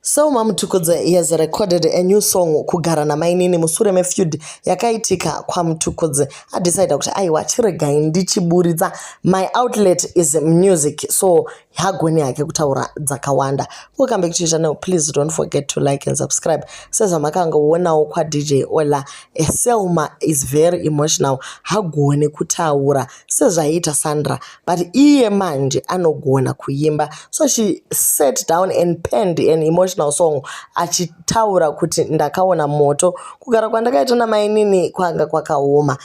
Selma Mutukudzi has recorded a new song, "Kugara Namainini", mushure mefeud yakaitika kwaMutukudzi. Adecida kuti aiwa, chiregai ndichiburitsa, my outlet is music. So hagoni hake kutaura dzakawanda. Welcome back to your channel. Please don't forget to like and subscribe. Sezvamakangoonawo kwaDJ Ola, Selma is very emotional. Hagoni kutaura sezvaiita Sandra, but iye manje anogona kuimba. So she sat down and penned an emotional song achitaura kuti ndakaona moto, kugara kwandakaita namainini kwanga kwakaoma.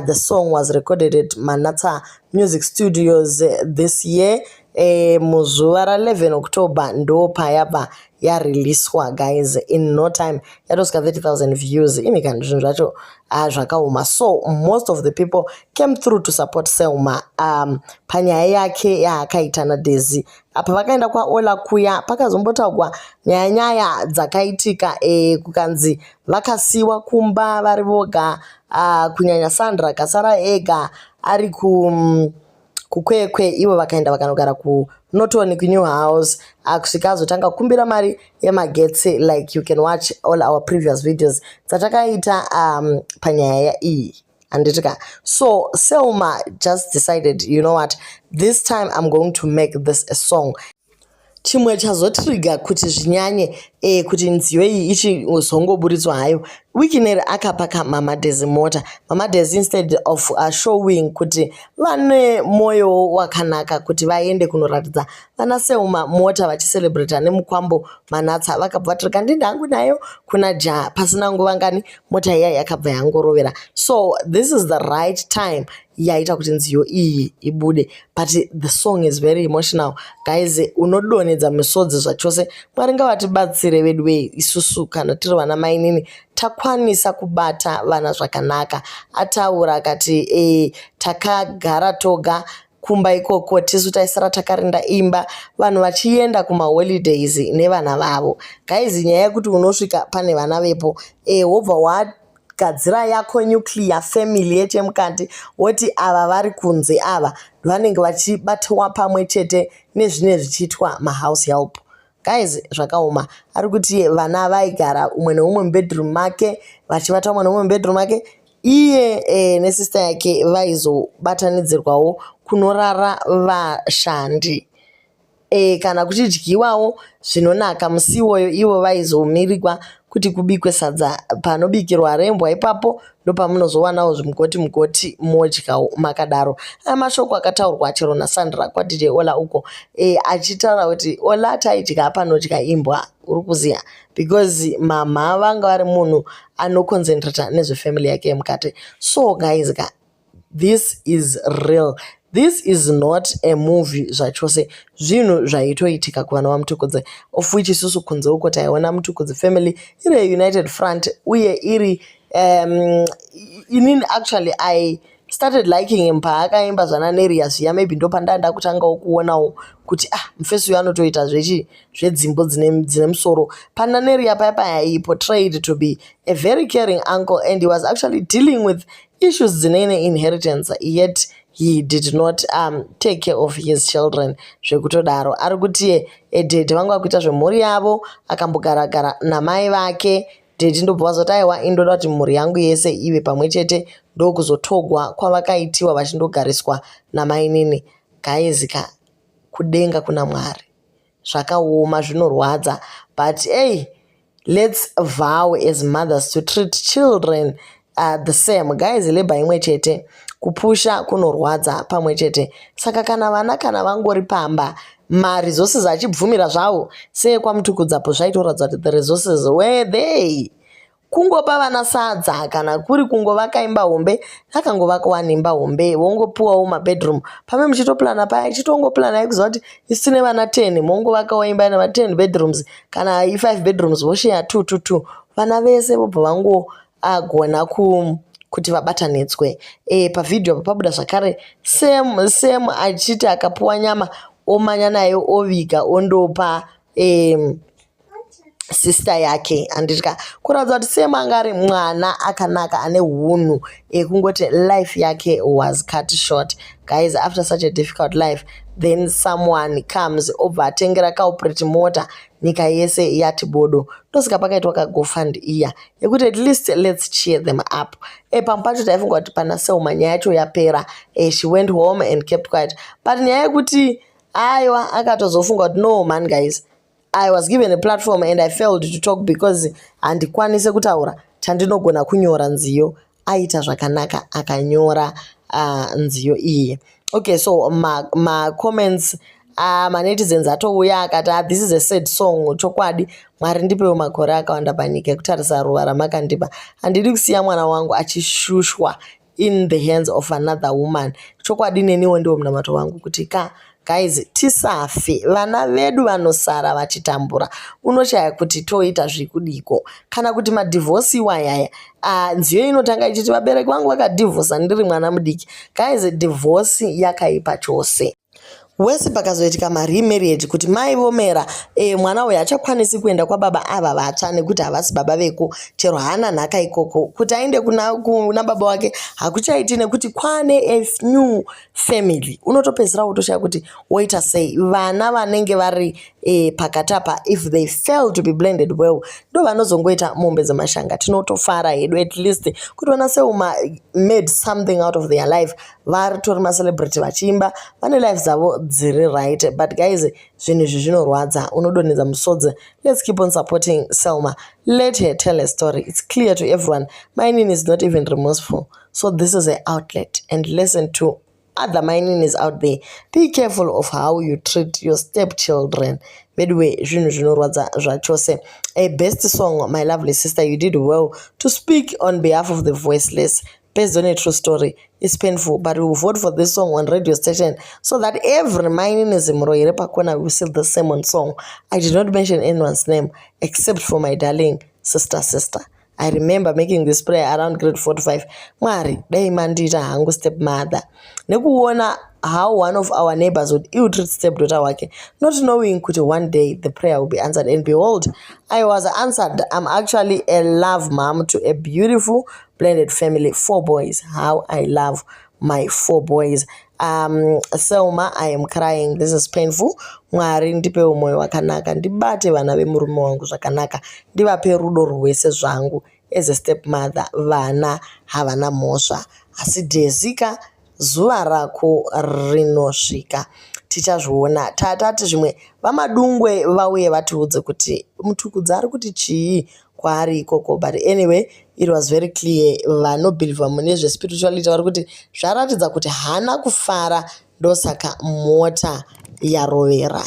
The song was recorded at Manatsa Music Studios this year, muzuva ra11 October ndo payabva yareleaswa. Guys, in no time yatosvika 30,000 views. Imi kana zvinhu zvacho zvakaoma. So most of the people came through to support Selma panyaya yake yaakaita naDaisy. Apa vakaenda kwaOla kuya, pakazombotaurwa nyaya nyaya dzakaitika, kukanzi vakasiyiwa kumba vari voga, kunyanya Sandra akasara ega ari kuKwekwe, ivo vakaenda vakanogara kuNorton, kunew house, kusvika azotanga kukumbira mari yemagetsi. Like, you can watch all our previous videos dzatakaita panyaya iyi, handiti ka? So Selma just decided, "You know what? This time I'm going to make this a song." Chimwe chazotrigger kuti zvinyanye, kuti nziyo iyi ichizongoburitswa hayo, Wicknell akapaka Mama Daisy mota. Mama Daisy, instead of showing kuti vane mwoyo wakanaka kuti vaende kunoratidza vana Selma mota vachicelebrata nemukwambo Manatsa, vakabva vati rega ndindangu nayo kuna Ja. Pasina nguva ngani, mota iya yakabva yangorovera. So this is the right time yaita kuti nziyo iyi ibude. But the song is very emotional, guys. Unodonhedza misodzi zvachose. Mwari ngavatibatsire vedu wei isusu kana tiri vana mainini takwanisa kubata vana zvakanaka. Ataura akati takagara toga kumba ikoko, tisu taisara takarinda imba, vanhu vachienda kumaholidays nevana vavo. Guys, nyaya yekuti unosvika pane vana vepo, wobva wagadzira yako nuclear family yechemukati, woti ava vari kunze, ava vanenge vachibatwa pamwe chete nezvine zvichiitwa mahouse help. Guys, zvakaoma. Ari kuti vana vaigara umwe neumwe mubedroom make, vachivata umwe neumwe mubedroom make. Iye nesister yake vaizobatanidzirwawo kunorara vashandi. Kana kuchidyiwawo zvinonaka musi iwoyo, ivo vaizomirigwa kuti kubikwe sadza panobikirwa rembwa ipapo, ndopamunozowanawo zvimugoti mugoti, modyawo makadaro. Aya mashoko akataurwa chero naSandra kwaDJ Ola uko, achitaura kuti Ola taidya panodya imbwa, uri kuziya, because mama vanga vari munhu anoconcentrata nezvefamily yake yemukati. So guys ka, this is real. This is not a movie zvachose. Zvinhu zvaitoitika kuvana vaMutukudzi, of which isusu kunze uko taiona Mutukudzi family iri united front uye iri inini actually I started liking him paakaimba zvanaNeria zviya. Maybe ndopandanda kutangawo kuonawo kuti ah, mufesi uyu anotoita zvechi zvedzimbo dzine musoro. Pana Neria paya paya, he portrayed to be a very caring uncle, and he was actually dealing with issues dzine inheritance, yet he did not take care of his children zvekutodaro. Ari kuti daddy vanga vakuita zvemhuri yavo, akambogara-gara namai vake. Daddy ndobva vazoti aiwa, indoda kuti mhuri yangu yese ive pamwe chete. Ndokuzotogwa kwavakaitiwa vachindogariswa namainini. Guys ka, kudenga kuna Mwari. Zvakaoma, zvinorwadza, but ei, let's vow as mothers to treat children the same. Guys, labour imwe chete, kupusha kunorwadza pamwe chete. Saka kana vana kana vangori pamba, maresources achibvumira zvavo seekwaMutukudzapo, zvaitoratidza kuti the resources were there. Kungopa vana sadza, kana kuri kungovaka imba hombe, akangovakawa neimba hombe, vongopuwawo mabedroom pamwe muchitoplana paya, chitongoplana kuziva kuti isu tine vana 10, mongovakawo imba ine ma10 bedrooms kana i5 bedrooms, vosheya 2 2 2, vana vese vobva vangogona kuti vabatanidzwe. Pavhidhiyo apa pabuda zvakare Sam achiti akapuwa nyama omanya nayo, oviga, ondopa sister yake, handiti? Kuratidza kuti Sam anga ari mwana akanaka ane hunhu, ekungoti life yake was cut short. Guys, after such a difficult life, then someone comes, obva atengera culprit mota. Nyika yese yati bodo. Ndosaka pakaitwa kaGoFund iya yekuti at least let's cheer them up. Pamwe pacho taifunga kuti pana Selma nyaya yacho yapera. She went home and kept quiet. But nyaya yekuti aiwa, akatozofunga kuti, "No man, guys, I was given a platform and I failed to talk because handikwanisi kutaura. Chandinogona kunyora nziyo." Aita zvakanaka akanyora nziyo iyi. Okay, so macomments ma manetizens atouya akati, "Ah, this is a sad song. Chokwadi Mwari ndipewo makore akawanda panyika ekutarisa ruva ramakandipa. Handidi kusiya mwana wangu achishushwa in the hands of another woman." Chokwadi, neniwo ndiwo munamato wangu kuti ka guys, tisafe, vana vedu vanosara vachitambura. Unoshaya kuti toita zvikudiko kana kuti madivorce iwayaya. Nziyo inotanga ichiti, "Vabereki vangu vakadhivhosa ndiri mwana mudiki." Guys, divorce yakaipa chose. Wese pakazoitika maremarriage, kuti mai vomera, mwana uyu hachakwanisi kuenda kwababa ava vatsva nekuti havasi baba veko. Chero haana nhaka ikoko. Kuti aende kuna baba wake hakuchaiti nekuti kwane a new family. Unotopedzisira wotoshaya kuti woita sei. Vana vanenge vari pakati apa, if they fail to be blended well, ndo vanozongoita mombe dzemashanga. Tinotofara hedu at least kuti vana Selma made something out of their life. Varitori macelebrity, vachiimba, vane life dzavo dziri right. But guys, zvinhu izvi zvinorwadza, unodonhedza musodzi. Let's keep on supporting Selma. Let her tell a story. It's clear to everyone mainini is not even remorseful, so this is an outlet and lesson to other maininis out there. Be careful of how you treat your step children. Anyway, zvinhu zvinorwadza zvachose. A best song, my lovely sister. You did well to speak on behalf of the voiceless, based on a true story. It's painful, but we will vote for this song on radio station so that every maininism iri pakona will sing the same on song. I did not mention anyone's name except for my darling sister. I remember making this prayer around grade 4 to 5: "Mwari, dai mandiita hangu step mother," nekuona how one of our neighbors would ill treat step daughter wake, not knowing kuti one day the prayer will be answered. And behold, I was answered. I'm actually a love mom to a beautiful blended family, four boys. How I love my four boys. Selma, I am crying. This is painful. Mwari ndipewo mwoyo wakanaka, ndibate vana vemurume wangu zvakanaka, ndivape rudo rwese zvangu as a step mother. Vana havana mhosva, asi dhezika, zuva rako rinosvika, tichazviona. Tatati zvimwe vaMadungwe vauye vatiudze kuti Mutukudzi ari kuti chii kwaari ikoko. But anyway, it was very clear. Vanobhilivha mune zvespirituality vari kuti zvaratidza kuti haana kufara, ndosaka mota yarovera.